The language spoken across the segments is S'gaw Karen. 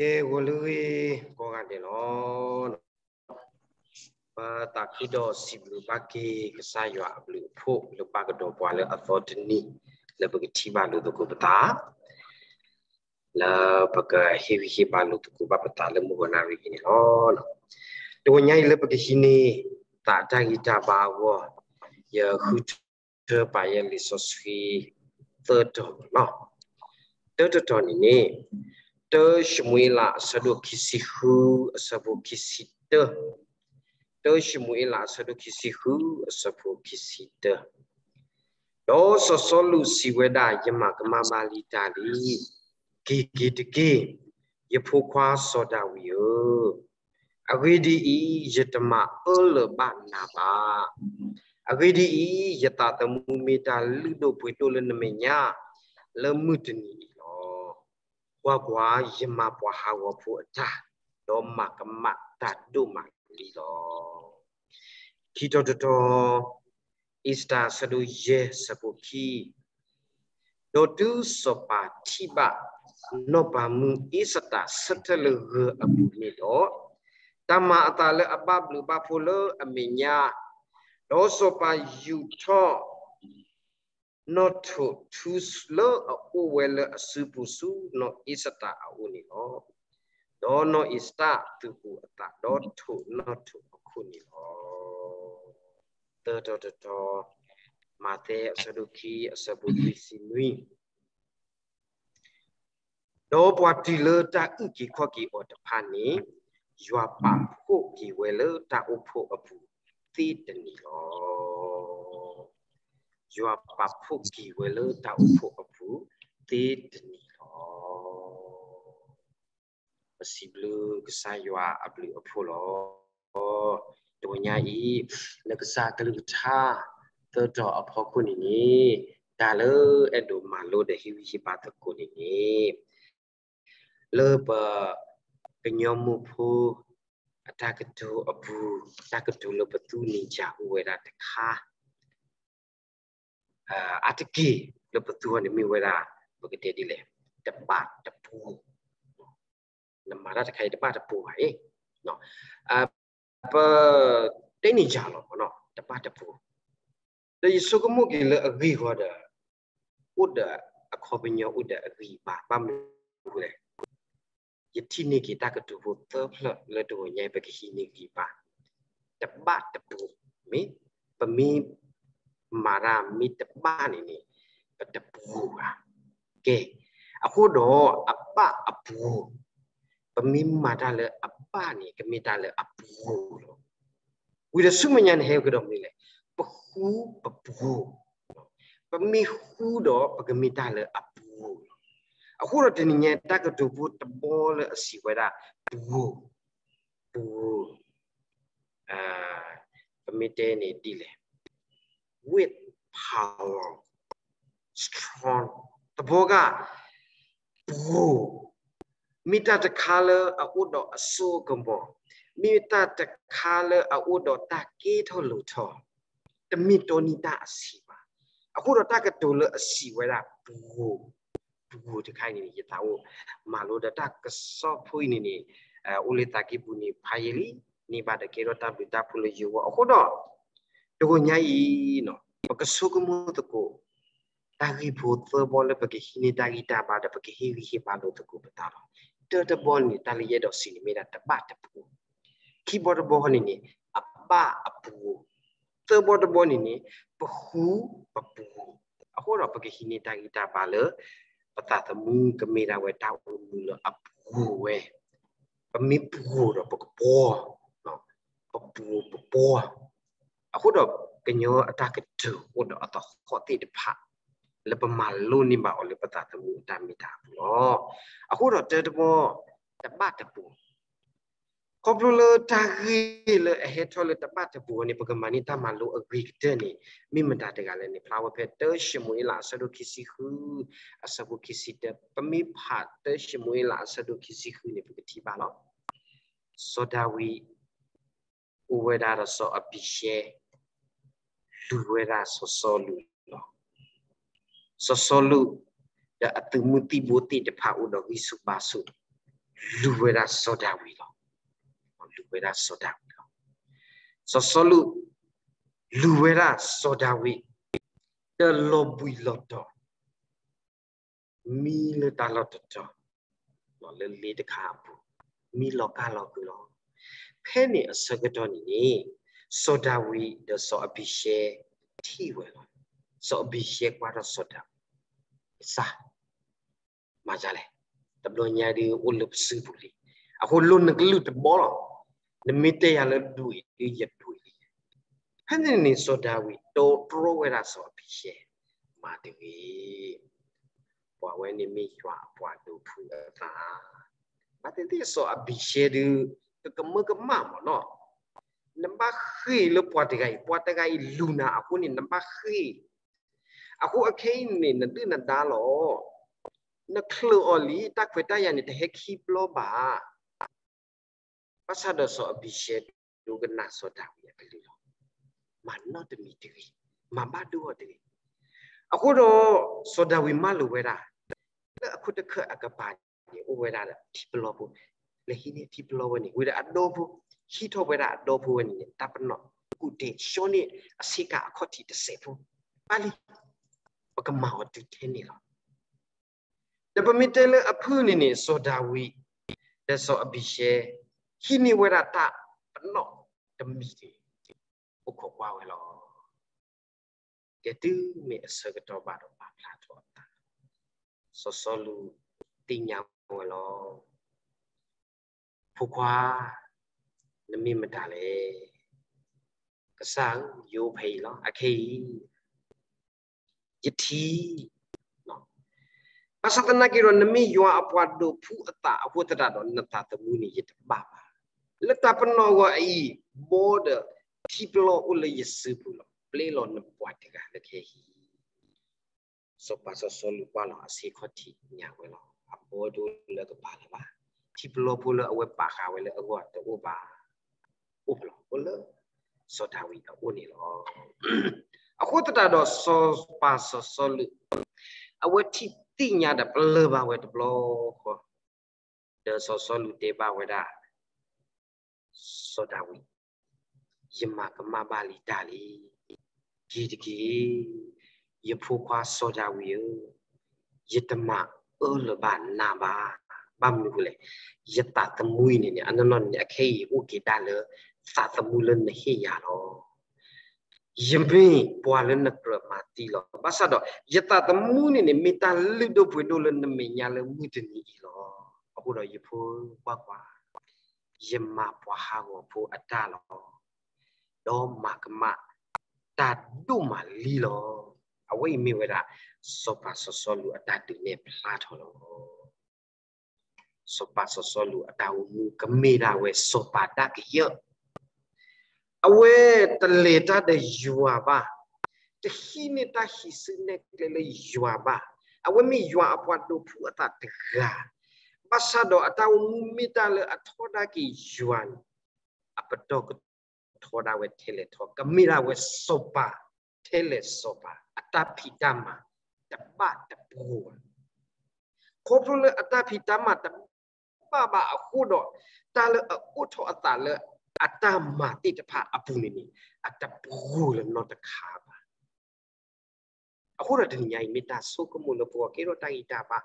ကဲ ဂီၤလၢအဂ့ၤကိးဂၤဒဲးလီၤ. ပသးခုဒီးစံးဘျုးဘၣ်က့ၤကစၢ်ယွၤအဘျုးအဖှိၣ်လၢဘၣ်ကဒီးပှၤလၢအသီတနံၤ လၢပကဟ့ၣ်ဂံၢ်ဟ့ၣ်ဘါလိာ်သကိးပသး လၢပကဟ့ၣ်ဂံၢ်ဟ့ၣ်ဘါလိာ်သကိးဘၣ်ပသးလၢမုၢ်ဂီၤနၣ်ရံၣ်အံၤန့ၣ်လီၤ. တဂီၤညါအံၤလၢပကဟံးန့ၢ်သးတၢ်ဂံၢ်တၢ်ဘါအဂီၢ်, ယဃုထၢပာ်ယဲလံာ်စီဆှံသၢတီၤလီၤ. တၢတတီၤန့ၣ်န့ၣ်, တၢ ၡမူၤအ့လး အဆၢဒိၣ်ခံဆံဃု အဆၢဖိခံဆံတၢ, တၢ ၡမူၤအ့လး အဆၢဒိၣ်ခံဆံဃု အဆၢဖိခံဆံတၢ. ဒီးစီၤစီလူးစံးဝဲဒၣ်, ယမၤကမၣ်ဘၣ်လံတၢ်လံ, က့ၤက့ၤတက့ၢ်, ယဖိခွါစီၤဒၤဝံးဧၢ, အဂ့ၢ်ဒ်အံၤ, ယတမၤအၢၣ်လၢၤဘၣ်နၤဘၣ်. အဂ့ၢ်ဒ်အံၤ, ယသးသမူမ့ၢ်တၢ်လုၢ်ဒိၣ်ပှ့ၤဒိၣ်လၢနမဲာ်ညါ လၢမုၢ်တနံၤအံၤလီၤ. ကွၢ်ကွၢ်, ယမၤပှၤဟးဂီၤဖိအတၢ်, ဒီးမၤကမၣ်တၢ်ဒိၣ်မးလံလီၤ. ခံတီၤတတီၤ, အ့စတၢၤ အဆၢဒိၣ်ယဲၢ် အဆၢဖိခံ, ဒီးတုၤစီၤပၤထံၣ်ဘၣ် နီၢ်ပၤမုၣ်အ့စတၢၤဆၢထၢၣ်လၢဂၢၤအပူၤန့ၣ်ဒီး, တၢ်မၤအသးလၢအဘၣ်ဘျုးဘၣ်ဖှိၣ်လၢအမဲာ်ညါ, ဒီးစီၤပၤယူာ်ထီၣ် နီၣ်ထိးထူလၢအအိၣ်ဝဲလၢအစုပူၤဆူနီၢ်အ့စတၢၤအအိၣ်န့ၣ်လီၤ. ဒီးနီၢ်အ့စတၢၤသုးဘူးအသး ဒီးထိးနီၣ်ထိးအခိၣ်န့ၣ်လီၤ. သၢတီၤတတီၤ, မးသဲ အဆၢဒိၣ်ခံ အဆၢဖိလွံၢ်ဆံနွံ, ဒီးပှၤတုၤလၢတၢ်အုၣ်က့ၤခီၣ်က့ၤအီၤတဖၣ်န့ၣ်, ယွၤပာ်ဖှိၣ်က့ၤဝဲလၢတၢ်အိၣ်ဖှိၣ်အပူၤသ့တနံၤလီၤ. ယွၤပာ်ဖှိၣ်က့ၤဝဲလၢတၢ်အိၣ်ဖှိၣ်အပူၤသ့တနံၤလီၤ. ပစံးဘျုးကစၢ်ယွၤအဘျုးအဖှိၣ်လီၤ. တဂီၤညါအံၤ, လၢကစၢ်ကလုၢ်ကထါ သၢတီၤအဖီခိၣ်န့ၣ်န့ၣ်, တၢ်လၢအဲၣ်ဒိးမၤလိဒီးဟ့ၣ်ဂံၢ်ဟ့ၣ်ဘါသကိးန့ၣ်န့ၣ်, လၢပကညီမိၢ်ဖိ အတၢ်ကတိၤအပူၤ, တၢ်ကတိၤလၢပသူန့ၢ်ယၤအိၣ်ဝဲဒၣ်တခါ အါတက့ၢ်လၢပသူအီၤန့ၣ်မ့ၢ်ဝဲဒၣ်, ပကတဲဒ်လဲၣ်, တဘၣ်တပူၤ, နမၤတၢ်တခါအံၤတဘၣ်တပူၤဘၣ်အံၤ, ပတဲန့ၢ်ယၤလီၤမ့ၢ်နီၤ, တဘၣ်တပူၤ, ဒီးယဆိကမိၣ်က့ၤလၢအဂ့ၢ်ဃီဒီး, အိၣ်ဒီးအခီပညီအိၣ်ဒီးအဂံၢ်အဘါ ဘၣ်မနုၤလဲၣ် ယထံၣ်န့ၢ်က့ၤတၢ်ကတိၤဖိသၢဖျၢၣ်လၢတဂီၤညါအံၤ ပကဟံးန့ၢ်ဂံၢ်ဘါ, တဘၣ်တပူၤ, မ့ၢ်ပမ့ၢ်မၤတၢ်မ့ၢ်တဘၣ်န့ၣ်န့ၣ်, ပတပူၤဘၣ်. ကဲ, အဃိဒီးအဘၣ်အပူၤ, ပမ့ၢ်မၤတၢ်လၢအဘၣ်န့ၣ် ကမ့ၢ်တၢ်လၢအပူၤလီၤ. ဝံၤဒီးဆူမဲာ်ညါန့ၣ်ဟဲကဒီးမနုၤလဲၣ်, ပဃူပပူၤ, ပမ့ၢ်ဃူဒီးပကမ့ၢ်တၢ်လၢအပူၤလီၤ. အဃိဒီးတနံၤညါတၢ်ကတိၤဖိတဘီလၢအစံးဝဲဒၣ်, ပူၤ, ပူၤ, ပမ့ၢ်တဲန့ၣ်ဒ်လဲၣ်, with power, strong, တဘီဂၤ, ပူၤ, မ့ၢ်တၢ်တခါလၢအအိၣ်ဒီးအစိအကမီၤ, မ့ၢ်တၢ်တခါလၢအအိၣ်ဒီးတၢ်ကဲထီၣ်လိၤထီၣ်, တမ့ၢ်တီနံၤတၢ်အဆံးဘၣ်. အဃိဒီးတၢ်ကတိၤလၢအစံးဝဲဒၣ်ပူၤ, ပူၤတခါအံၤန့ၣ် ယသးအိၣ်မၤလိဒီးတၢ်ကစီၣ်ဖိအံၤန့ၣ်န့ၣ်, အိၣ်လၢသးကံၢ်ပူၤန့ၣ် ဖးယံာ်လံ, န့ၢ်ဘၣ်ဒီးကဲထီၣ်တၢ်ဘျုးတၢ်ဖှိၣ်လၢယဂီၢ်အဃိဒီး, တဂီၤညါအံၤ, ပကဆိကမိၣ်သကိး တၢ်ဂ့ၢ်ဖိသၢဘီလၢပကဟံးန့ၢ်တၢ်ဂံၢ်တၢ်ဘါဒီးပကဟ့ၣ်ဂံၢ်ဟ့ၣ်ဘါလိာ်သကိးပသးလီၤ. တၢတဘီန့ၣ် တၢ်လၢယအဲၣ်ဒိးစံးန့ၣ်မ့ၢ်ဒၣ်တဘၣ်တပူၤ, ခံဘီတဘီန့ၣ်န့ၣ်, အဘၣ်အပူၤ, သၢဘီတဘီန့ၣ်န့ၣ်, ပဃူပပူၤ, အဃိဒီးပကဟံးန့ၢ်တၢ်ဂံၢ်တၢ်ဘါလၢ ပသးသမူကမ့ၢ်ဒၣ်ဝဲတၢ်အိၣ်မူလၢအပူၤဝဲ, ပမ့ၢ်ပူၤဒီးပကပီၤ, ပပူၤပပီၤ, အဃိဒီးကညီအတၢ်ကတိၤအိၣ်ဒီးအသဟီၣ်သ့ၣ်တဖၣ် လၢပမၤလိန့ၢ်ဘၣ်အီၤလၢပသးသမူအတၢ်မ့ၢ်တၢ်အပူၤလီၤ. အဃိဒီးတၢတဘီ, တဘၣ်တပူၤ, ခီဖျိလၢတၢ်ဂ့ၢ်လၢအဟဲထီၣ်လၢတဘၣ်တပူၤအီၤန့ၣ် ပကမၤန့ၢ်တၢ်မၤလိအဂ့ၤကတၢၢ်န့ၣ် မ့ၢ်မတၤတဂၤလဲၣ်န့ၣ် ဖျါဝဲဖဲတၢၡမူၤအ့လး အဆၢဒိၣ်ခံဆံဃု, အဆၢဖိခံဆံတၢ, ပမ့ၢ်ဖးတၢၡမူၤအ့လး အဆၢဒိၣ်ခံဆံဃုန့ၣ် ပကထံၣ်ဘၣ်လီၤ. စီၤဒၤဝံး အိၣ်ဝဲဒၣ်ဒီးစီၤအဘံၤၡဲ လူၤဝဲဒၣ်စီၤစီလူးလီၤ. စီၤစီလူး ဒီးအသုးမုၢ်သံၣ်ဘိသ့ၣ်တဖၣ်အိၣ်ဒီးဂံၢ်ဆူၣ်ဘါဆူၣ်, လူၤဝဲဒၣ်စီၤဒၤဝံးလီၤ. လူၤဝဲဒၣ်စီၤဒၤဝံးလီၤ. စီၤစီလူး လူၤဝဲဒၣ်စီၤဒၤဝံး တၢ်လီၤဘှံးလီၤတီၤ မံလၢတၢ်လီၢ်တတီၤ လၢလ့တခါအပူၤ မံလီၤကၢ်လီၤကုာ်လီၤ. ဖဲန့ၣ်အဆၢကတီၢ်န့ၣ်န့ၣ် စီၤဒၤဝံးဒီးစီၤအဘံၤၡဲထံၣ်ဝဲလီၤ. စီၤအဘံၤၡဲကွၢ်ထီၣ်စီၤဒၤဝံး ကစၢ် မၤဒ်လဲၣ်, တဘျီညါဒုးအိၣ်လၢပစုပူၤလံ, အဃိလိၣ်နကလုၢ်တဘီလီၤ. နမ့ၢ်တဲယၤလၢဒွံၣ်ဒုးယဒွံၣ်လံ. ဖဲန့ၣ်န့ၣ် စီၤဒၤဝံးတိတြီဝဲဒၣ်စီၤအဘံၤၡဲ, မၤတဂ့ၤ, ပှၤဝဲန့ၣ်မ့ၢ်ယွၤအပှၤဒိးဖှူအသး. ဘၣ်သ့ၣ်သ့ၣ်စီၤအဘံၤၡဲဒုး ကကမၢကမၣ်မၢ်နီၤ, နဘၣ်ဃ့ၢ်လၢပှၤတဂၤအံၤ, ပှၤတဂၤအံၤလူၤနၤအဃိန့ၣ် နဘၣ်ဃ့ၢ် အဃိအခဲအံၤန့ၣ် နဒုၣ်နဒါလီၤ. နချုးအီၤလံ, တၢ်ခွဲးတၢ်ယာ်န့ၣ် တဟဲခံဘျီဘၣ်. ဘၣ်ဆၣ်ဒီးစီၤအဘံၤၡဲဒိကနၣ်စီၤဒၤဝံးအကလုၢ်လီၤ. မၤနီတမံၤတဂ့ၤ, မၤဘၣ်ဒိအီၤတဂ့ၤ. အဃိဒီး စီၤဒၤဝံးမၢလိာ်ဝဲဒၣ် လၢအခိၣ်တခၢၣ်အကပၤန့ၣ် အိၣ်ဝဲဒၣ်ဒီးထံပလီၢ်ဖိ, လဲၤဟံးန့ၢ်ထံပလီၢ်ဝဲန့ၣ် ဝံၤဒီးအဒီဖိ, ဟံးထီၣ်ဝဲဒၣ်အဒီဖိဝဲန့ၣ်န့ၣ် တၢ်ပနီၣ်ကူၣ်တ့ၢ် ဆှီန့ၢ်အဆ့ကၤအခီၣ်ထံးတစဲးဖိ, ဘၣ်လံ, ပကမၤအီၤတုၤထဲန့ၣ်လီၤ. ဒီးပမ့ၢ်တဲလၢအဖုၣ်န့ၣ်န့ၣ် စီၤဒၤဝံး ဒီးစီၤအဘံၤၡဲ ဟံးန့ၢ်ဝဲဒၣ်တၢ်ပနီၣ်တမံၤန့ၣ် အိၣ်ခိးကွၢ်ဝဲလီၤ. ကဲတုၤမ့ၢ်အဆၢကတီၢ်ဘၣ်ဒီးပာ်ဖျါထီၣ်အသး, စီၤစီလူးသ့ၣ်ညါဝဲလီၤ. ဖိခွါ, နမ့ၢ်မတၤလဲၣ်. ကစၢ်ဧၢ, ယအိၣ်ဖဲအံၤလီၤ. အခဲအံၤ ယထံၣ်, ဘၣ်ဆၣ်သနာ်က့ဒီး နမ့ၢ်ယွၤအပှၤဒိးဖှူအသးအဃိသတးဒီး နသးသမူန့ၣ် ယတဘၣ်ဘၣ်. လၢတၢ်ပနီၣ်အဂီၢ်အံၤ, ဘီဒီးထံပလီၢ်အိၣ်လၢယစုပူၤလီၤ. ပျဲလီၤနပှၤတဂၤလၢခဲအံၤ. စီၤပၤစီၤစီလူးကွၢ်လီၤအဆ့ခီၣ်ထံးညါဝဲလီၤ. အဘီတအိၣ်လၢကပၤလၢၤဘၣ်. ထံပလီၢ်ဖိလၢအဝဲပာ်ဃာ်ဝဲလၢအဂီၢ်တအိၣ်ဘၣ်. အိၣ်ဖဲလီၤ, အိၣ်လၢ စီၤဒၤဝံးအအိၣ်န့ၣ်လီၤ. အဃိသတးဒီးစီၤပၤစီၤစီလူး အဝဲထံၣ်သ့ၣ်ညါဒီးပလၢၢ်ဘၣ်ဝဲတဘျီဃီ, ဒီးစီၤစီလူးတဲဘၣ်ဝဲဒၣ် စီၤဒၤဝံး, ယမၤကမၣ်ဘၣ်လံတၢ်လံ. က့ၤတက့ၢ်, ယဖိခွါစီၤဒၤဝံးဧၢ, ယတမၤအၢလၢၤဘၣ်နၤဘၣ်. ဘၣ်မနုၤအဃိလဲၣ်, ယသးသမူအံၤန့ၣ်န့ၣ် အနီၢ်နီၢ်န့ၣ်န့ၣ် အခဲအံၤအိၣ်က့ၤဒၣ်လၢ သးသမူလၢနဟ့ၣ်ယၤလီၤ. ယမ့ၢ်ပှၤလၢနကြၢးမၤသံလီၤ. ဘၣ်ဆၣ်ဒီး ယသးသမူန့ၣ်န့ၣ် မ့ၢ်တၢ်လုၢ်ဒိၣ်ပှ့ၤဒိၣ်လၢနမဲာ်ညါလၢမုၢ်တနံၤအံၤလီၤ. အဃိဒီးယဖိကွၢ်ကွၢ်, ယမၤပှၤဟးဂီၤဖိအတၢ်လီၤ. ဒီးမၤကမၣ်တၢ်ဒိၣ်မးလံလီၤ. အဝဲအံၤမ့ၢ်ဝဲဒၣ် စီၤပၤစီၤစီလူးအတၢ်ဒုးနဲၣ်ဖျါထီၣ်လီၤ. စီၤပၤစီၤစီလူးအတၢ်အိၣ်မူကမ့ၢ်ဒၣ်ဝဲစီၤပၤတၢ်ကယၢၢ်, အဝဲတလဲၤတၢ်ဒီးယွၤဘၣ်, တဟံးန့ၢ်တၢ်ဟံးစုနဲၣ်ကျဲလၢယွၤဘၣ်. အဝဲမ့ၢ်ယွၤအပှၤဒိးဖှူအသးတဂၤ, ဘၣ်ဆၣ်ဒီးအတၢ်အိၣ်မူမ့ၢ်တၢ်လၢအထီဒါက့ၤယွၤန့ၣ်, အပတီၢ်ကထီဒါဝဲထဲလဲၣ်ထီ, ကမ့ၢ်ဒၣ်ဝဲစီၤပၤထဲလဲၣ်စီၤပၤ, အတၢ်ဖံးတၢ်မၤတဘၣ်တပူၤဘၣ်. ခီဖျိလၢအတၢ်ဖံးတၢ်မၤတဘၣ်ဘၣ်အဃိဒီး, တၢ်လၢအအိၣ်ထီၣ်အသးလၢအတၢ်မၤသ့ၣ်တဖၣ်အပူၤန့ၣ်န့ၣ် အတပူၤလၢၤနီတခါဘၣ်. အဃိဒီးတနံၤညါအံၤ မ့ၢ်တၢ်ဆိကမိၣ်လၢပဂီၢ်ကဲထီၣ်တၢ်ဂံၢ်တၢ်ဘါ,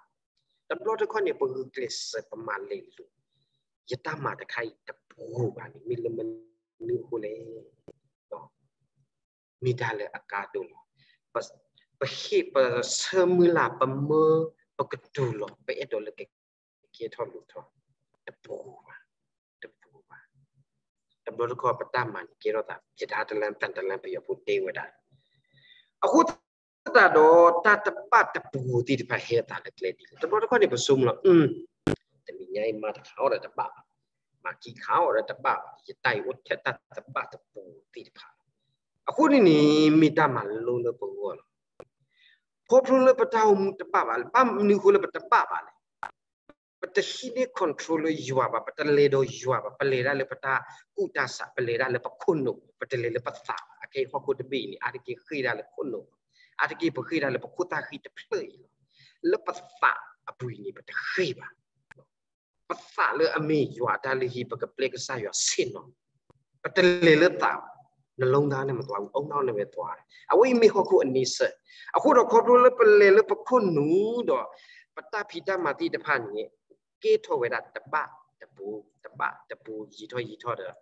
တဘျီတခီၣ်န့ၣ် ပဂုာ်ကျဲးစၢးပမၤလဲၤလိာ်, ယတၢ်မၤတခါအံၤတပူၤဘၣ်န့ၣ် မ့ၢ်လၢမနုၤအဃိလဲၣ်. မ့ၢ်တၢ်လၢအကါဒိၣ်လီၤ. ပဟ့ၣ်ပဆၢမုၢ်လၢ် ပမၢပကတူၢ်လီၤ ပအဲၣ်ဒိးလၢကကဲထီၣ်လိၣ်ထီၣ်, တပူၤဘၣ်, တပူၤဘၣ်. တဘျီတခီၣ်ပတၢ်မၤန့ၣ်ကဲထီၣ်သး ယတၢ်တလၢတၢ်တလၢပယီၤဖိတဲဝဲဒၣ်. အဃိသတးဒီး တၢ်တဘၣ်တပူၤသ့ၣ်တဖၣ်ဟဲအသးလၢကျဲဒ်လဲၣ်. တဘျီတခီၣ်န့ၣ် ပဆိကမိၣ်လီၤ, တနံၤညါအံၤမၤတခါအီၤဒီးတဘၣ်ဘၣ်, မၤခံခါအီၤဒီးတဘၣ်ဘၣ်, ယတၢ်အံၤအိၣ်ထဲတၢ်တဘၣ်တပူၤသ့ၣ်တဖၣ်လီၤ. အဃိန့ၣ်န့ၣ် မ့ၢ်တၢ်မၤလိလၢပဂီၢ်လီၤ. ခီဖျိလၢပတၢ်အိၣ်မူတဘၣ်ဘၣ်, ဘၣ်မနုၤအဃိလၢပတဘၣ်ဘၣ်လဲၣ်. ပတဟံးန့ၢ် control လၢယွၤဘၣ်, ပတလဲၤဒီးယွၤဘၣ်, ပလဲၤဒၣ်လၢပတၢ်ကူၣ်တၢ်ဆး, ပလဲၤဒၣ်လၢပခိၣ်နူာ်, ပတလဲၤလၢပသးဘၣ်. အခဲအံၤဟီၣ်ခိၣ်တဘ့ၣ်အံၤန့ၣ် အါတက့ၢ်ဃ့ၢ်ဒၣ်လၢခိၣ်နူာ်, အါတက့ၢ်ပဃ့ၢ်ဒၣ်လၢပခိၣ်သၣ်ဃံတဖျၢၣ်အံၤလီၤ. လၢပသးအပူၤအံၤန့ၣ် ပတဃ့ၢ်ဘၣ်. ပသးလၢအမ့ၢ်ယွၤအတၢ်လုၢ်ဟံၣ် ပကပျဲကစၢ်ယွၤဆ့ၣ်နီၤ, ပတလဲၤလၢသး, နလိသးန့ၣ်မ့ၢ်တဝါအူ အနီၢ်န့ၣ်ဝဲတဝါ, အဝဲအံၤမ့ၢ်ဟီၣ်ခိၣ်အန့ဆၢၣ်. အဃိဒီးခီဖျိလၢပလဲၤလၢပခိၣ်နူာ်ဒီး ပတၢ်ဖံးတၢ်မၤသ့ၣ်တဖၣ်န့ၣ် ကဲထီၣ်ဝဲဒၣ်တဘၣ်တပူၤ, တဘၣ်တပူၤ ယံာ်ထီၣ်ယံာ်ထီၣ်ဒီး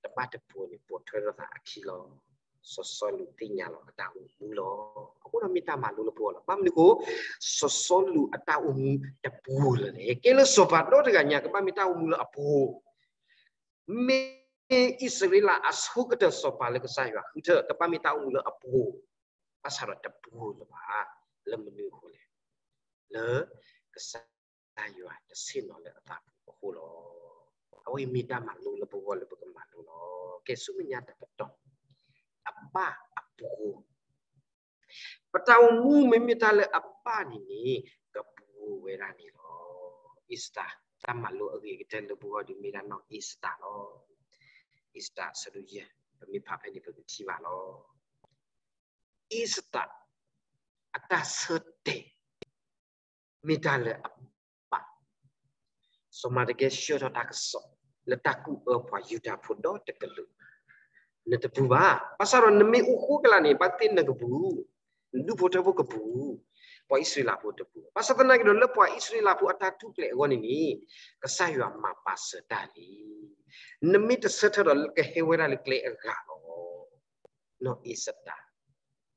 တဘၣ်တပူၤန့ၣ် ပိာ်ထွဲထီၣ်သးအခံလီၤ. စီၤစီလူးသ့ၣ်ညါလီၤအတၢ်အိၣ်မူလီၤ. အဃိဒီးမ့ၢ်တၢ်မၤလိလၢပဂီၢ်လီၤ. ဘၣ်မနုၤအဃိ စီၤစီလူးအတၢ်အိၣ်မူတပူၤလၢၤလဲၣ်. ကဲလၢစီၤပၤဒီတဂၤညါ ကဘၣ်မ့ၢ်တၢ်အိၣ်မူလၢအပူၤ, မ့ၢ်အံၣ်စရ့လးအဆိကတၢၢ်စီၤပၤလၢကစၢ်ယွၤဃုထၢ ကဘၣ်မ့ၢ်တၢ်အိၣ်မူလၢအပူၤ, ဘၣ်ဆၣ်ဒီးတပူၤလၢၤဘၣ်. လၢမနုၤအဃိလဲၣ်. လၢကစၢ်ယွၤတဆ့ၣ်နီၤလၢအသးပူၤအဃိလီၤ. အဝဲအံၤမ့ၢ်တၢ်မၤလိလၢပဂီၢ်လၢပကမၤလိလီၤ. ကဲဆူမဲာ်ညါတပတီၢ်, အဘၣ်အပူၤ ပတၢ်အိၣ်မူမ့မ့ၢ်တၢ်လၢအဘၣ်န့ၣ်န့ၣ် ကပူၤဝဲဒၣ်န့ၣ်လီၤ. အ့စတၢ်, တၢ်မၤလိအဂ့ၤကတၢၢ်လၢပဂီၢ်ဒုးမ့ၢ်ဒၣ်နီၢ်အ့စတၢ်လီၤ. အ့စတၢ်အဆၢဒိၣ်ယဲၢ်, ပမ့ၢ်ဖးဖဲန့ၣ် ပကထံၣ်ဘၣ်လီၤ. အ့စတၢ် အတၢ်ဆၢတဲာ် မ့ၢ်တၢ်လၢအဘၣ်. စီၤမၤဒကဲဆှၢထီၣ်တၢ်ကစီၣ် လၢတၢ်ကူၣ်အၢပှၤယူဒၤဖိဒီတကလုာ်, နတပူၤဘၣ်. ဘၣ်ဆၣ်ဒီးနမ့ၢ်အိၣ်ဃိကလာ်န့ၣ် ဘၣ်သ့ၣ်နကပူၤ, နဒူၣ်ဖိထၢဖိကပူၤ, ပှၤအံၣ်စရ့လးဖိတပူၤ. ဘၣ်ဆၣ်သနာ်က့ဒီး လၢပှၤအံၣ်စရ့လးဖိအတၢ်ထူၣ်ဖျဲးအဂီၢ်န့ၣ်န့ၣ် ကစၢ်ယွၤမၤပာ်စၢၤတၢ်လံ. နမ့ၢ်တဆၢထၢၣ်ဒီး ကဟဲဝဲဒၣ်လၢကျဲအဂၤလီၤ. နီၢ်အ့စတၢ်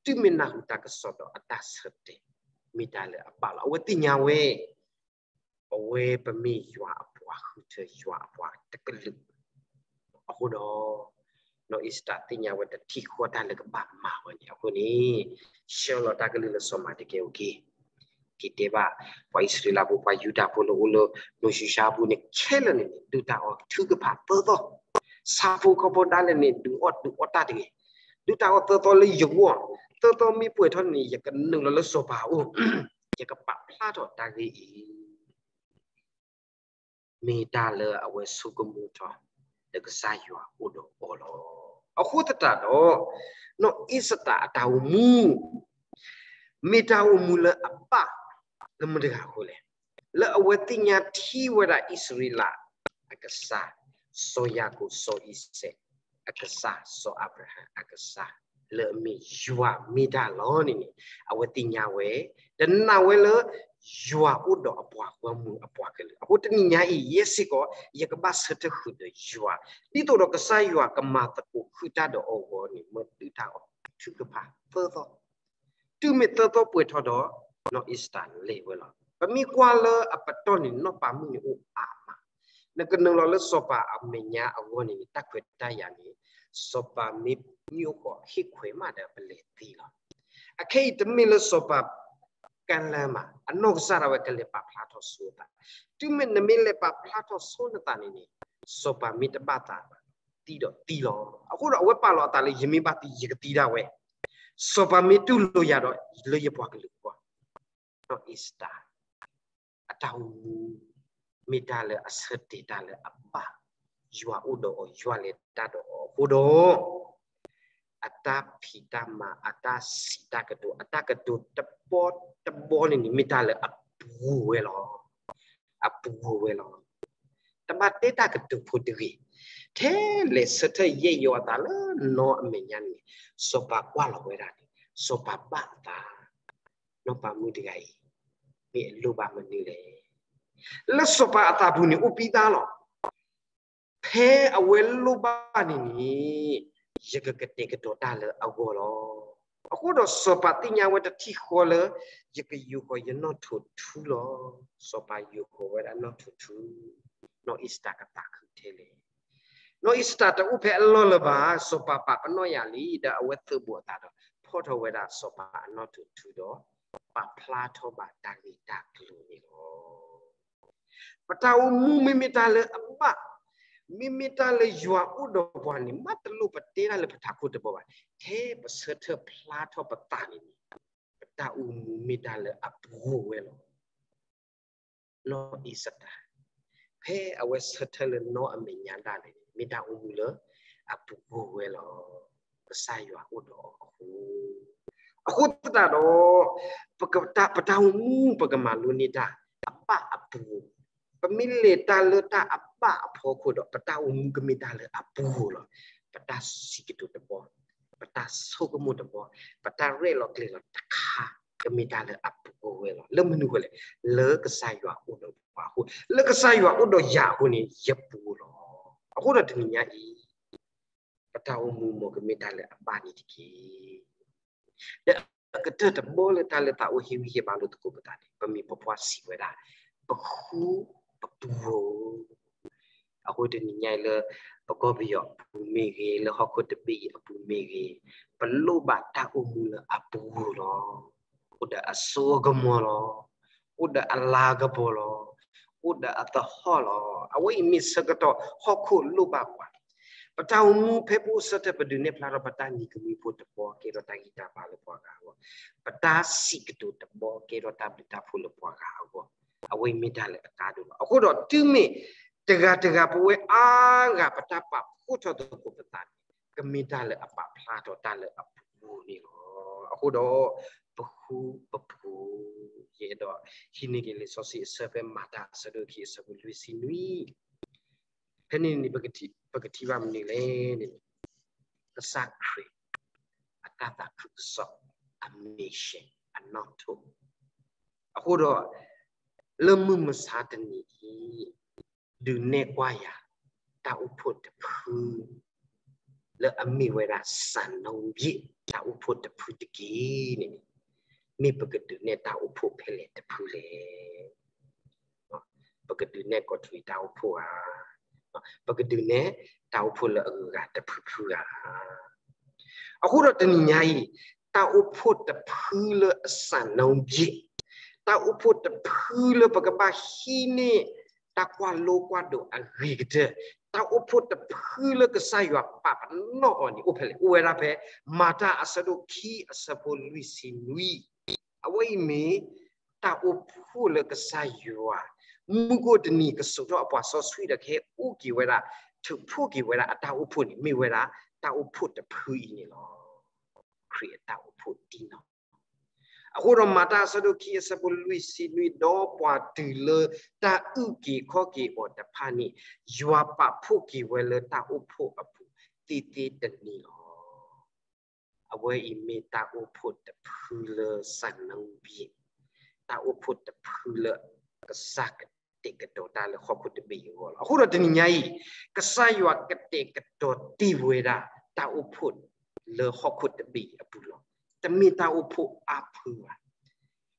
တုၤမ့ၢ်နၢ်ဟူတၢ်ကစီၣ်ဒီးအတၢ်ဆၢတဲာ် မ့ၢ်တၢ်လၢအဘၣ်လီၤ. အဝဲသ့ၣ်ညါဝဲ ပဝဲပမ့ၢ်ယွၤအပှၤဃုထၢ ယွၤအပှၤတကလုာ်. အဃိဒီး နီၢ်အ့စတၢ်သ့ၣ်ညါဝဲတထံၣ်ဃီတၢ်လၢကဘၣ်မၤဝဲန့ၣ်အဃိန့ၣ် ဆှၢလီၤတၢ်ကလုၢ်လၢစီၤမၤဒကဲအအိၣ်က့ၤ, က့ၤတဲဘၣ် ပှၤအံၣ်စရ့လးဖိ ပှၤယူဒၤဖိလၢအိၣ်လၢ နိၤၡူၡါအပူၤန့ၣ် ခဲလၢာ်န့ၣ်န့ၣ် ဒုၣ်တၢ်အီၣ်ထုကဖၣ်သၢသီ, ဆၣ်ဖိကီၢ်ဖိဒၣ်လဲာ်န့ၣ် ဒုးအီၣ်ဒုးအီတၢ်တဂ့ၤ, ဒုၣ်တၢ်အီၣ်သၢသီလၢယဂီၢ်, သၢသီမ့ၢ်ပှဲၤထီၣ်န့ၣ် ယကနုာ်လီၤလၢစီၤပၤအအိၣ်, ယကပာ်ဖျါထီၣ်တၢ်ဂ့ၢ်အံၤ မ့ၢ်တၢ်လၢအဝဲဆိကမိၣ်ထီၣ် လၢကစၢ်ယွၤအိၣ်ဒီးအီၤလီၤ. အဃိသတးဒီး နီၢ်အ့စတၢ်အတၢ်အိၣ်မူ မ့ၢ်တၢ်အိၣ်မူလၢအဘၣ် လၢမတၤတဂၤအဃိလဲၣ်. လၢအဝဲသ့ၣ်ညါထံဝဲဒၣ်အံၣ်စရ့လးအကစၢ်, စီၤယၤကိာ် စီၤအံၤစဲးအကစၢ်, စီၤအၤဘြၤဟၣ်အကစၢ်, လၢအမ့ၢ်ယွၤမ့ၢ်တၢ်လီၤန့ၣ်န့ၣ် အဝဲသ့ၣ်ညါဝဲ, တနာ်ဝဲလၢ ယွၤအိၣ်ဒီးအပှၤဂီၢ်မုၢ်အပှၤကလုာ်. အဃိတနံၤညါအံၤ ယဲစ့ၢ်ကီး ယကဘၣ်ဆၢထၢၣ်ဃုာ်ဒီးယွၤ, ဒ်သိးဒီးကစၢ်ယွၤကမၤသကိးဃုာ်တၢ်ဒီးအဂီၢ်န့ၣ် မ့ၢ်ဒုၣ်တၢ်အီၣ်ထုကဖၣ်သၢသီ, တုၤမ့ၢ်သၢသီပှဲၤထီၣ်ဒီး နီၢ်အ့စတၢ်လဲၤဝဲလီၤ. ပမ့ၢ်ကွၢ်လၢအပတီၢ်န့ၣ် နီၢ်ပၤမုၣ်န့ၣ်အိၣ်အါမး, နကနုာ်လီၤလၢစီၤပၤအမဲာ်ညါအဂီၢ်န့ၣ် တၢ်ခွဲးတၢ်ယာ်န့ၣ် စီၤပၤမ့ၢ်ညိၣ်ဃီၤဟ့ၣ်ခွဲးမးဒီးပလဲၤသ့လီၤ. အခဲအံၤတမ့ၢ်လၢစီၤပၤ ကလၢမး အနီၢ်ကစၢ်ဒၣ်ဝဲကလဲၤပာ်ဖျါထီၣ်ဆိအသး, တုၤမ့ၢ်နမ့ၢ်လဲၤပာ်ဖျါထီၣ်ဆိနသးန့ၣ်န့ၣ် စီၤပၤမ့ၢ်တဘၣ်သးဘၣ် သံဒီးသံလီၤ. အဃိဒီးအဝဲပာ်လီၤအသးလၢ ယမ့ၢ်ဘၣ်သံ ယကသံဒၣ်ဝဲ, စီၤပၤမ့ၢ်တူၢ်လိာ်ယၤဒီး လၢယပှၤကလုာ်အဂီၢ်, နီၢ်အ့စတၢ် အတၢ်အိၣ်မူ မ့ၢ်တၢ်လၢအဆၢတဲာ်တၢ်လၢအဘၣ်, ယွၤအိၣ်ဒီးအီၤ ယွၤလဲၤတၢ်ဒီးအီၤအဃိဒီး အတၢ်ဖံးတၢ်မၤ အတၢ်စံးတၢ်ကတိၤ အတၢ်ကတိၤတဘီတဘီန့ၣ်န့ၣ် မ့ၢ်တၢ်လၢအပူၤဝဲလီၤ. အပူၤဝဲလီၤ. တဘၣ်တဲတၢ်ကတိၤဖိတဂ့ၤ, ထဲလဲၤဆၢထၢၣ်ယဲၢ်ယီၤအသးလၢနီၢ်အမဲာ်ညါန့ၣ်, စီၤပၤကွၢ်လီၤဝဲဒၣ်န့ၣ် စီၤပၤဘၣ်အသး, နီၢ်ပၤမုၣ်တဂၤအံၤ မ့ၢ်အလိၣ်ဘၣ်မနုၤလဲၣ်. လၢစီၤပၤအသးပူၤန့ၣ် အိၣ်ပံသါလီၤ. ဖဲအဝဲလိၣ်ဘၣ်န့ၣ်န့ၣ် ယကကတဲာ်ကတီၤတၢ်လၢအဂီၢ်လီၤ. အဃိဒီးစီၤပၤသ့ၣ်ညါဝဲတထံၣ်ဃီလၢ ယကယိၤဃီၤယနီၣ်ထိးထူလီၤ. စီၤပၤယိၤဃီၤဝဲဒၣ်နီၣ်ထိးထူ, နီၢ်အ့စတၢ်ကသးခုထဲလဲၣ်. နီၢ်အ့စတၢ်တအိၣ်ဖဲအလီၢ်လၢၤဘၣ်, စီၤပၤပာ်ပနီၣ်ယၤလံ ဒီးအဝဲသုးဘူးအသးဒီး ဖီၣ်ထီၣ်ဝဲဒၣ်စီၤပၤအနီၣ်ထိးထူဒီး ပာ်ဖျါထီၣ်ဘၣ်တၢ်ဂ့ၢ်တၢ်ကျိၤန့ၣ်လီၤ. ပတၢ်အိၣ်မူမ့မ့ၢ်တၢ်လၢအဘၣ်, မ့မ့ၢ်တၢ်လၢယွၤအိၣ်ဒီးပှၤန့ၣ် ဘၣ်တလိၣ်ပတဲတၢ်လၢပထးခိၣ်တဘီဘၣ်. ထဲပဆၢထၢၣ်ဖျါထီၣ်ပသးန့ၣ်န့ၣ် ပတၢ်အိၣ်မူမ့ၢ်တၢ်လၢအပူၤဝဲလီၤ. နီၢ်အ့စတၢ် ဖဲအဝဲဆၢထၢၣ်လၢနီၢ်အမဲာ်ညါဒၣ်လဲာ်န့ၣ် မ့ၢ်တၢ်အိၣ်မူလၢအပူၤဝဲလီၤ. ကစၢ်ယွၤအိၣ်ဒီးအီၤအဃိ, အဃိသတးဒီး ပတၢ်အိၣ်မူပကမၤလိန့ၢ်တၢ် အဘၣ်အပူၤ ပမ့ၢ်လဲၤတၢ်လၢတၢ်အဘၣ်အဖီခိၣ်ဒီး ပတၢ်အိၣ်မူကမ့ၢ်တၢ်လၢအပူၤလီၤ. ပတၢ်စံးကတိၤတဘီ, ပတၢ်ဆိကမိၣ်တဘီ, ပတၢ်ရဲၣ်လီၤကျဲၤလီၤတခါ ကမ့ၢ်တၢ်လၢအပူၤဝဲလီၤ. လၢမနုၤအဃိလဲၣ်, လၢကစၢ်ယွၤအိၣ်ဒီးပှၤအဃိ, လၢကစၢ်ယွၤအိၣ်ဒီးယၤအဃိန့ၣ် ယပူၤလီၤ. အဃိဒီးတနံၤညါအံၤ ပတၢ်အိၣ်မူမ့ၢ်ကမ့ၢ်တၢ်လၢအဘၣ်န့ၣ်တက့ၢ်. ဒီးအကတၢၢ်တဘီလၢတၢ်လၢသးအိၣ်ဟ့ၣ်ဂံၢ်ဟ့ၣ်ဘါလိာ်သကိးပသးန့ၣ် ပမံၤပပှၢ်စံးဝဲဒၣ်, ပဃူပပူၤဧိၤ. အဃိတနံၤညါအံၤလၢ ပကီၢ်ပယီၤအပူၤမ့ၢ်ဂ့ၤ, လၢဟီၣ်ခိၣ်တဘ့ၣ်အံၤအပူၤမ့ၢ်ဂ့ၤ, ပလိၣ်ဘၣ်တၢ်အိၣ်မူလၢအပူၤလီၤ. အိၣ်ဒီးအစိအကမီၤလီၤ. အိၣ်ဒီးအလၤကပီၤလီၤ. အိၣ်ဒီးအသဟီၣ်လီၤ. အဝဲအံၤမ့ၢ်ဆၢကတီၢ်ဟီၣ်ခိၣ်လိၣ်ဘၣ်ပှၤ, ပတၢ်အိၣ်မူဖဲပအိၣ်ဆၢထၢၣ် ပဒုးနဲၣ်ဖျါထီၣ်ပတၢ်နံၤကမှံဖိတဘီ ကဲထီၣ်တၢ်ဂံၢ်တၢ်ဘါလၢပှၤဂၤအဂီၢ်, ပတၢ်စံးကတိၤတဘီ ကဲထီၣ်တၢ်ဘျုးတၢ်ဖှိၣ်လၢပှၤဂၤအဂီၢ်, အဝဲအံၤမ့ၢ်တၢ်လၢအကါဒိၣ်လီၤ. အဃိဒီးတုၤမ့ၢ်တဂၤတဂၤ ပဝဲအါဂၤ ပတၢ်ပာ်ဖှိၣ်ထီၣ်သကိးပသးန့ၣ် ကမ့ၢ်တၢ်လၢအပာ်ဖျါထီၣ်တၢ်လၢအပူၤန့ၣ်လီၤ. အဃိဒီး ပဃူပပူၤ, ယအဲၣ်ဒိးဟံးန့ၢ်က့ၤလံာ်စီဆှံအဆၢဖဲမၤတၢ်အဆၢဒိၣ်ခံအဆၢဖိလွံၢ်ဆံနွံ, ဖဲန့ၣ်န့ၣ် ပကထံၣ်ဘၣ်မနုၤလဲၣ်န့ၣ်, ကစၢ်ခရံာ်အတၢ်သးခုကစီၣ်အ mission အနီၣ်ထိး, အဃိဒီး လၢမုၢ်မဆါတနံၤအံၤ ဒုးနဲၣ်ကွၢ်ယၤ တၢ်အိၣ်ဖှိၣ်တဖု လၢအမ့ၢ်ဝဲဒၣ် စၢ်နီဘ့ၣ် တၢ်အိၣ်ဖှိၣ်တဖုတက့ၢ်န့ၣ်, မ့ၢ်ပကဒုးနဲၣ်တၢ်အိၣ်ဖှိၣ်ဖဲလဲၣ်တဖုလဲၣ်. ပကဒုးနဲၣ်ကီးထွံတၢ်အိၣ်ဖှိၣ်ဧါ, ပကဒုးနဲၣ်တၢ်အိၣ်ဖှိၣ်လၢအဂုၤအဂၤတဖုဖုဧါ. အဃိဒီးတနံၤညါအံၤ တၢ်အိၣ်ဖှိၣ်တဖုလၢအစၢ်နီဘ့ၣ်, တၢ်အိၣ်ဖှိၣ်တဖုလၢပကဘၣ်ဟံးန့ၢ် တၢ်ကွၢ်လိကွၢ်ဒိးအဂ့ၤကတၢၢ်, တၢ်အိၣ်ဖှိၣ်တဖုလၢကစၢ်ယွၤပာ်ပနီၣ်အီၤန့ၣ် အိၣ်ဖဲလဲၣ်. အိၣ်ဝဲဒၣ်ဖဲ မၤတၢ်အဆၢဒိၣ်ခံအဆၢဖိလွံၢ်ဆံနွံ, အဝဲအံၤမ့ၢ် တၢ်အိၣ်ဖှိၣ်လၢကစၢ်ယွၤ မုၢ်ကအိၣ်တနံၤကစိာ်ထီၣ်အပှၤစီဆှံဒီးကဟဲအိၣ်က့ၤဝဲဒၣ်, ထုးဖှိၣ်က့ၤဝဲဒၣ်အတၢ်အိၣ်ဖှိၣ်န့ၣ် မ့ၢ်ဝဲဒၣ်တၢ်အိၣ်ဖှိၣ်တဖုအံၤန့ၣ်လီၤ. ခရံာ်အတၢ်အိၣ်ဖှိၣ်တံၢ်နီၢ်. အဃိဒီးမၤတၢ်အဆၢဒိၣ်ခံအဆၢဖိလွံၢ်ဆံနွံ, ဒီးပှၤတုၤလၢတၢ်အုၣ်က့ၤခီၣ်က့ၤအီၤတဖၣ်န့ၣ် ယွၤပာ်ဖှိၣ်က့ၤဝဲလၢတၢ်အိၣ်ဖှိၣ်အပူၤသ့သ့တနံၤလီၤ. အဝဲအံၤမ့ၢ်တၢ်အိၣ်ဖှိၣ်တဖုလၢစၢ်နီဘ့ၣ်, တၢ်အိၣ်ဖှိၣ်တဖုလၢကစၢ်ကတဲာ်ကတီၤတၢ်လၢဟီၣ်ခိၣ်တဘ့ၣ်အံၤအဂီၢ်လီၤ. အဃိဒီးတနံၤညါအံၤ ကစၢ်ယွၤကတဲာ်ကတီၤတ့ၢ်ဝဲဒၣ်တၢ်အိၣ်ဖှိၣ်လၢဟီၣ်ခိၣ်တဘ့ၣ်အံၤအပူၤလီၤ. တမ့ၢ်တၢ်အိၣ်ဖှိၣ်အါဖုဘၣ်.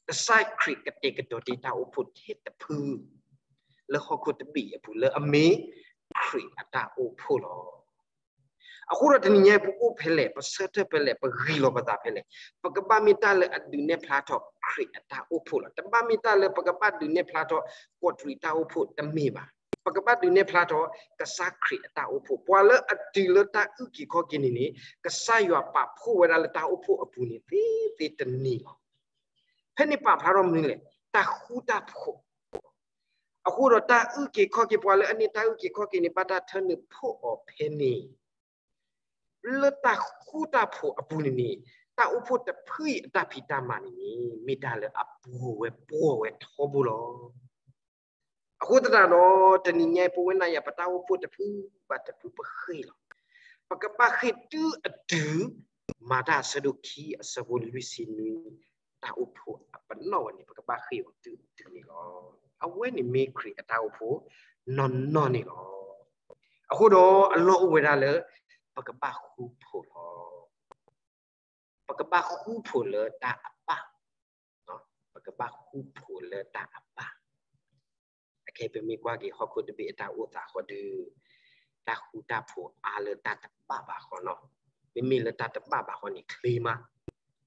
ကစၢ်ခရံာ်ကတဲာ်ကတီၤတ့ၢ်တၢ်အိၣ်ဖှိၣ်ထဲတဖု လၢဟီၣ်ခိၣ်တဘ့ၣ်အံၤအပူၤ လၢအမ့ၢ်ခရံာ်အတၢ်အိၣ်ဖှိၣ်လီၤ. အဃိဒီးတနံၤညါအံၤ ပအိၣ်ဖဲလဲၣ်, ပဆၢထၢၣ်ဖဲလဲၣ်, ပဂံၢ်လီၤပသးဖဲလဲၣ်, ပကဘၣ်မ့ၢ်တၢ်လၢအဒုးနဲၣ်ဖျါထီၣ်ခရံာ်အတၢ်အိၣ်ဖှိၣ်လီၤ. တဘၣ်မ့ၢ်တၢ်လၢပကဘၣ်ဒုးနဲၣ်ဖျါထီၣ်ကီးတရံးတၢ်အိၣ်ဖှိၣ်တမ့ၢ်ဘၣ်. ပကဘၣ်ဒုးနဲၣ်ဖျါထီၣ်ကစၢ်ခရံာ်အတၢ်အိၣ်ဖှိၣ်, ပှၤလၢအတုၤလၢတၢ်အုၣ်က့ၤခီၣ်က့ၤန့ၣ်န့ၣ် ကစၢ်ယွၤပာ်ဖှိၣ်ဝဲဒၣ်လၢတၢ်အိၣ်ဖှိၣ်အပူၤန့ၣ် သ့သ့တနံၤလီၤ. ဖဲန့ၣ်ပာ်ဖျါထီၣ်မနုၤလဲၣ်, တၢ်ဃူတၢ်ဖိး. အဃိဒီးတၢ်အုၣ်က့ၤခီၣ်က့ၤ, ပှၤလၢအန့ၢ်တၢ်အုၣ်က့ၤခီၣ်က့ၤန့ၣ် ဘၣ်တၢ်ထၢနုာ်ဖှိၣ်အီၤဖဲန့ၣ် လၢတၢ်ဃူတၢ်ဖိးအပူၤန့ၣ်န့ၣ် တၢ်အိၣ်ဖှိၣ်တဖုအံၤအတၢ်ဖံးတၢ်မၤန့ၣ်န့ၣ် မ့ၢ်တၢ်လၢအပှဲၤဝဲပှဲၤဝဲထီဘိလီၤ. အဃိသတးဒီး တနံၤညါအံၤ ပဝဲနၤယၤ ပတၢ်အိၣ်ဖှိၣ်တဖုဘၣ်တဖုပဃ့ၢ်လီၤ. ပကဘၣ်ဃ့ၢ်တုၤအတုၤ, မၤတၢ်အဆၢဒိၣ်ခံအဆၢဖိလွံၢ်ဆံနွံ, တၢ်အိၣ်ဖှိၣ်အပနီၣ်ဝဲန့ၣ် ပကဘၣ်ဃ့ၢ်အီၤတုၤအတုၤန့ၣ်လီၤ. အဝဲန့ၣ်မ့ၢ်ခရံာ်အတၢ်အိၣ်ဖှိၣ်နီၢ်နီၢ်န့ၣ်လီၤ. အဃိဒီးအလီၢ်အိၣ်ဝဲဒၣ်လၢ ပကဘၣ်ဃူဖိးလီၤ. ပကဘၣ်ဃူဖိးလၢတၢ်အဘၣ်, ပကဘၣ်ဃူဖိးလၢတၢ်အဘၣ်. အခဲအံၤပမ့ၢ်ကွၢ်က့ၤဟီၣ်ခိၣ်တဘ့ၣ်အတၢ်အိၣ်သးဃီဒီး တၢ်ဃူတၢ်ဖိးအါလၢတၢ်တဘၣ်ဘၣ်ဃီနီၤ. မ့မ့ၢ်လၢတၢ်တဘၣ်ဘၣ်ဃီန့ၣ် ချ့မး,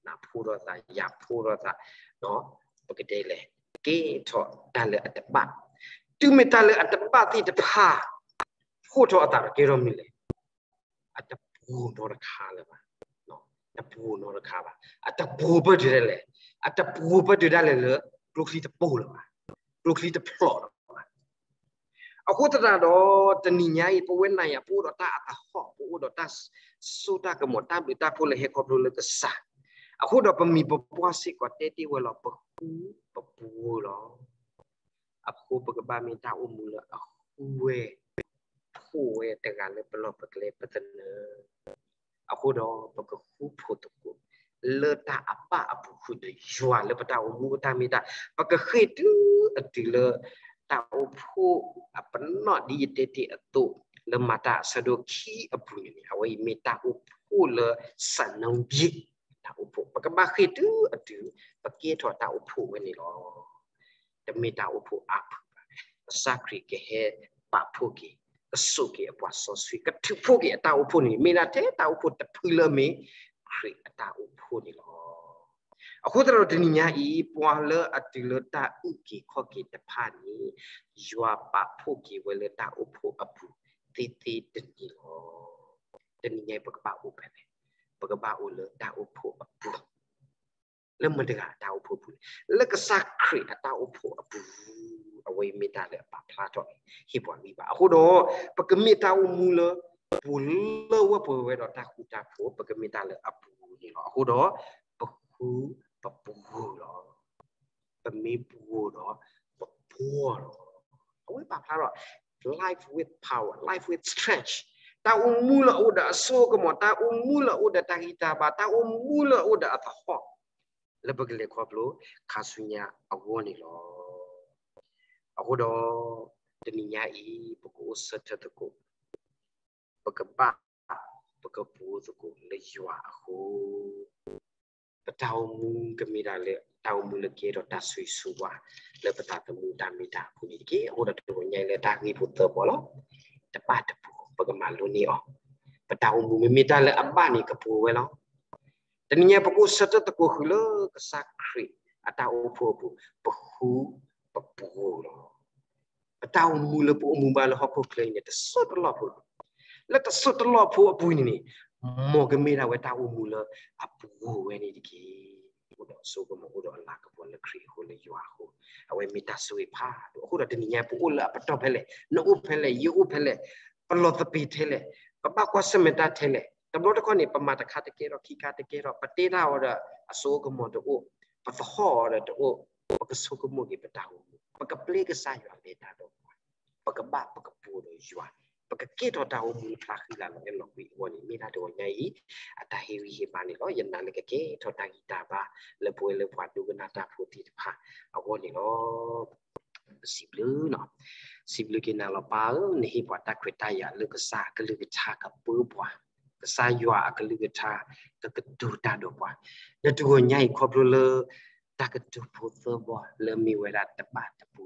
နဖိထီၣ်သး ယၤဖိထီၣ်သး, ပကတဲလဲၣ်, ကဲထီၣ်တၢ်လၢအတဘၣ်, တုၤမ့ၢ်တၢ်လၢအတဘၣ်သ့ၣ်တဖၣ် ဖိးထီၣ်အသးဒီးကဲထီၣ်မနုၤလဲၣ်. အတပှိၤနီတခါလၢၤဘၣ်, တပှိၤနီတခါဘၣ်. အတပှိၤပၢၢ်တုၤဒၣ်လဲာ်, အတပှိၤပၢၢ်တုၤဒၣ်လဲာ်လၢ ကျိချံတပှိၤလၢၤဘၣ်, ကျိချံတဖျိးလၢၤဘၣ်. အဃိသတးဒီး တနံၤညါအံၤ ပဝဲနၤယၤ ပအိၣ်ဒီးတၢ်အသဟီၣ်, ပအိၣ်ဒီးတၢ်စိတၢ်ကမီၤ, တၢ်ဘျုးတၢ်ဖှိၣ်လၢဟဲခီဖျိလၢကစၢ်. အဃိဒီးပမံၤပပှၢ်စ့ၢ်ကီးတဲတ့ၢ်ဝဲလီၤ, ပဃူပပူၤလီၤ. အဃိပကဘၣ်မ့ၢ်တၢ်အိၣ်မူလၢအဃုဝဲ ဖှိၣ်ဝဲတဂၤလၢပလီၢ်ပကျဲပသနၢၣ် အဃိဒီးပကဃုဖှိၣ်သကိး လၢတၢ်အဘၣ်အပူၤဃုာ်ဒီးယွၤလၢပတၢ်အိၣ်မူအတၢ်မ့ၢ်တၢ်, ပကဃ့ၢ်တုၤအတုၤလၢ တၢ်အိၣ်ဖှိၣ်အပနီၣ်ဒ်ယတဲတ့ၢ်အသိး လၢမၤတၢ်အဆၢဒိၣ်ခံအပူၤန့ၣ်န့ၣ် အဝဲအံၤမ့ၢ်တၢ်အိၣ်ဖှိၣ်လၢ စးနံဘ့ၣ် တၢ်အိၣ်ဖှိၣ် ပကဘၣ်ဃ့ၢ်တုၤအတုၤ ပကဲထီၣ်တၢ်အိၣ်ဖှိၣ်ဝဲန့ၣ်လီၤ. တမ့ၢ်တၢ်အိၣ်ဖှိၣ်အါဖုးဘၣ်, ကစၢ်ခရံာ်ကဟဲပာ်ဖှိၣ်က့ၤ, ကစိာ်က့ၤအပှၤစီဆှံ, ကထုးဖှိၣ်က့ၤအတၢ်အိၣ်ဖှိၣ်န့ၣ် မ့ၢ်ဒၣ်ထဲတၢ်အိၣ်ဖှိၣ်တဖုလၢအမ့ၢ် ခရံာ်အတၢ်အိၣ်ဖှိၣ်န့ၣ်လီၤ. အဃိသတးဒီးတနံၤညါအံၤ ပှၤလၢအတုၤလၢတၢ်အုၣ်က့ၤခီၣ်က့ၤတဖၣ်န့ၣ် ယွၤပာ်ဖှိၣ်က့ၤဝဲလၢတၢ်အိၣ်ဖှိၣ်အပူၤ သ့သ့တနံၤလီၤ. တနံၤညါအံၤ ပကဘၣ်အိၣ်ဖဲလဲၣ်, ပကဘၣ်အိၣ်လၢတၢ်အိၣ်ဖှိၣ်အပူၤ လၢမတၤတဂၤအတၢ်အိၣ်ဖှိၣ်အပူၤလဲၣ်, လၢကစၢ်ခရံာ်အတၢ်အိၣ်ဖှိၣ်အပူၤ, အဝဲအံၤမ့ၢ်တၢ်လၢအပာ်ဖျါထီၣ်န့ၣ် ဟ့ၣ်ပှၤဂံၢ်ဘါ. အဃိဒီး ပကမ့ၢ်တၢ်အိၣ်မူလၢ ပူၤလၢဝဲပှဲၤဝဲဒီးတၢ်ဃူတၢ်ဖိး, ပကမ့ၢ်တၢ်လၢအပူၤန့ၣ်လီၤ. အဃိဒီး ပဃုပပှိၤလီၤ. ပမ့ၢ်ပှိၤဒီး ပပှီၢ်လီၤ. အဝဲပာ်ဖျါထီၣ် life with power, life with strength. တၢ်အိၣ်မူလၢအအိၣ်ဒီးအစိအကမီၤ, တၢ်အိၣ်မူလၢအအိၣ်ဒီးတၢ်ဂံၢ်တၢ်ဘါ, တၢ်အိၣ်မူလၢအအိၣ်ဒီးအသဟီၣ်, လၢပကလဲၤခီဖျိခါဆူညါအဂီၢ်န့ၣ်လီၤ. အဃိဒီး တနံၤညါအံၤ ပကအိၣ်ဆၢထၢၣ်သကိး, ပကဘၣ် ပကပှိၤသကိးလၢယွၤအဃိ, ပတၢ်အိၣ်မူကမ့ၢ်ဒၣ်လၢ တၢ်အိၣ်မူလၢကဲထီၣ်တၢ်ဆိၣ်ဂ့ၤဆိၣ်ဝါ လၢပသးသမူတၢ်မ့ၢ်တၢ်အပူၤန့ၣ်တက့ၢ်. အဃိဒီးတဂီၤညါအံၤလၢတၢ်ဂ့ၢ်ဖိသၢဘီလီၤ. တဘၣ်တပူၤ ပကမၤလိန့ၢ်အီၤ, ပတၢ်အိၣ်မူမ့မ့ၢ်တၢ်လၢအဘၣ်န့ၣ် ကပှိၤဝဲလီၤ. တနံၤညါပကအိၣ်ဆၢထၢၣ်သကိးဃုာ်လၢကစၢ်ခရံာ်အတၢ်အိၣ်ဖှိၣ်အပူၤ, ပဃုပပှိၤလီၤ. ပတၢ်အိၣ်မူလၢပအိၣ်မူဘၣ်လၢဟီၣ်ခိၣ်ချၢအံၤန့ၣ် တစိၢ်တလီၢ်ဖိ, လၢတစိၢ်တလီၢ်ဖိအပူၤန့ၣ်န့ၣ်, မ်ကမ့ၢ်ဒၣ်ဝဲတၢ်အိၣ်မူလၢအပူၤဝဲန့ၣ်တက့ၢ်. အိၣ်ဒီးအစိကမီၤ အိၣ်ဒီးအလၤကပီၤလၢခရံာ်အဃိ လၢယွၤအဃိ, အဝဲမ့ၢ်တၢ်ဆိၣ်ဂ့ၤဖးဒိၣ်. အဃိဒီးတနံၤညါ ပအိၣ်လၢအပတီၢ်ဖဲလဲၣ်, နအိၣ်ဖဲလဲၣ်, ယအိၣ်ဖဲလဲၣ်, ပလီၤသပ့ၤထဲလဲၣ်, ပဘၣ်ကွၢ်ဆၢၣ်မဲာ်တၢ်ထဲလဲၣ်, တဘျီတခီၣ်န့ၣ် ပမၤတခါတကဲထီၣ် ခံခါတကဲထီၣ်, ပတဲတၢ်အီၤဒီးအစိကမီၤတအိၣ်, ပသဟီၣ်အီၤဒီးတအိၣ်, ပကဆိကမိၣ်က့ၤပတၢ်အိၣ်မူ, ပကပျဲကစၢ်ယွၤလဲၤတၢ်ဒီးပှၤ, ပကဘၣ်ပကပှိၤဒီးယွၤ, ပကကဲထီၣ်တၢ်အိၣ်မူဖျါဃံလၤလီၤအဲၣ်လီၤကွံအဂီၢ်န့ၣ် မ့ၢ်ဒၣ်တဂီၤညါအံၤ အတၢ်ဟ့ၣ်ဂံၢ်ဟ့ၣ်ဘါန့ၣ်လီၤ. ယနာ်လၢကကဲထီၣ်တၢ်ဂံၢ်တၢ်ဘါ လၢပဝဲလၢပှၤဒိကနၣ်တၢ်ဖိသ့ၣ်တဖၣ်အဂီၢ်န့ၣ်လီၤ. ပစံးဘျုး, စံးဘျုးက့ၤနၤလီၤပၢ်ဧၢ, နဟ့ၣ်ပှၤတၢ်ခွဲးတၢ်ယာ်လၢကစၢ်အကလုၢ်ကထါကပၢပှၤ, ကစၢ်ယွၤအကလုၢ်ကထါ ကကတိၤတၢ်ဒီးပှၤ, ဒီးတဂီၤညါအံၤခီဖျိလၢ တၢ်ကတိၤဖိသၢဘီ လၢမ့ၢ်ဝဲဒၣ်တဘၣ်တပူ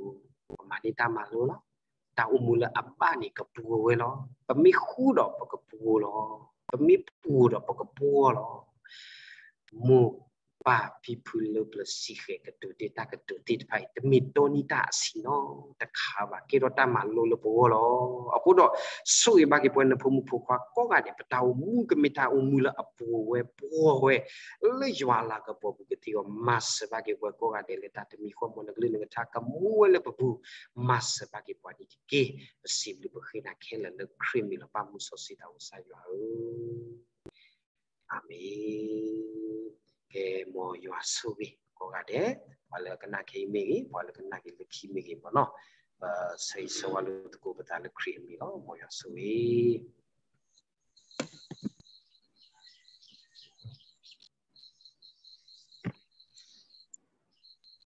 ၤ, ပမၤန့ၢ်တၢ်မၤလိလီၤ. တၢ်အိၣ်မူလၢအဘၣ်န့ၣ် ကပှိၤဝဲလီၤ. ပမ့ၢ်ဃူဒီးပကပှိၤလီၤ. ပမ့ၢ်ပှိၤဒီးပကပှီၤလီၤ. မိၢ်ပၢ်ဖံဖုလၢပျၢၤစံးဃဲၤကတိၤတ့ၢ်တၢ်ကတိၤသ့ၣ်တဖၣ်အံၤ တမ့ၢ်တီနံၣ်တၢ်အဆံးနီတခါဘၣ်, ကဲထီၣ်တၢ်မၤလိလၢပဂီၢ်လီၤ. အဃိဒီး ဆိၣ်ဂ့ၤဘၣ်က့ၤပဝဲနဖိမုၣ်ဖိခွါကိးဂၤဒဲး ပတၢ်အိၣ်မူကမ့ၢ်တၢ်အိၣ်မူလၢအပှိၤဝဲပှီၤဝဲ လၢယွၤအလၤကပီၤပူၤကသ့အီၤ, မၤစၢၤဘၣ်က့ၤပှၤကိးဂၤဒဲးလၢတၢ်တမံၤဃီမီၤ နကလုၢ်နကထါကမူဝဲလၢပပူၤ, မၤစၢၤဘၣ်က့ၤပှၤန့ၣ်တက့ၢ်. ပစံးဘျုးပဃ့နၤခဲလၢာ်လၢခရံာ်မံၤလီၤ. ပၢ်မူစီဆှံတၢ်အိၣ်ကစၢ်ယွၤဧၢ, အၤမ့ၣ်. ကဲ မ်ယွၤဆိၣ်ဂ့ၤကိးဂၤဒဲး, ပှၤလၢကနၣ်ခဲအံၤမ့ၢ်ဂ့ၤ, ပှၤလၢကနၣ်က့ၤလၢခံမ့ၢ်ဂ့ၤမ့ၢ်နီၤ, ပဆၢဂ့ၤဆၢဝါလိာ်သကိးပသးလၢခရံာ်အမံၤလီၤ. မ်ယွၤဆိၣ်ဂ့ၤ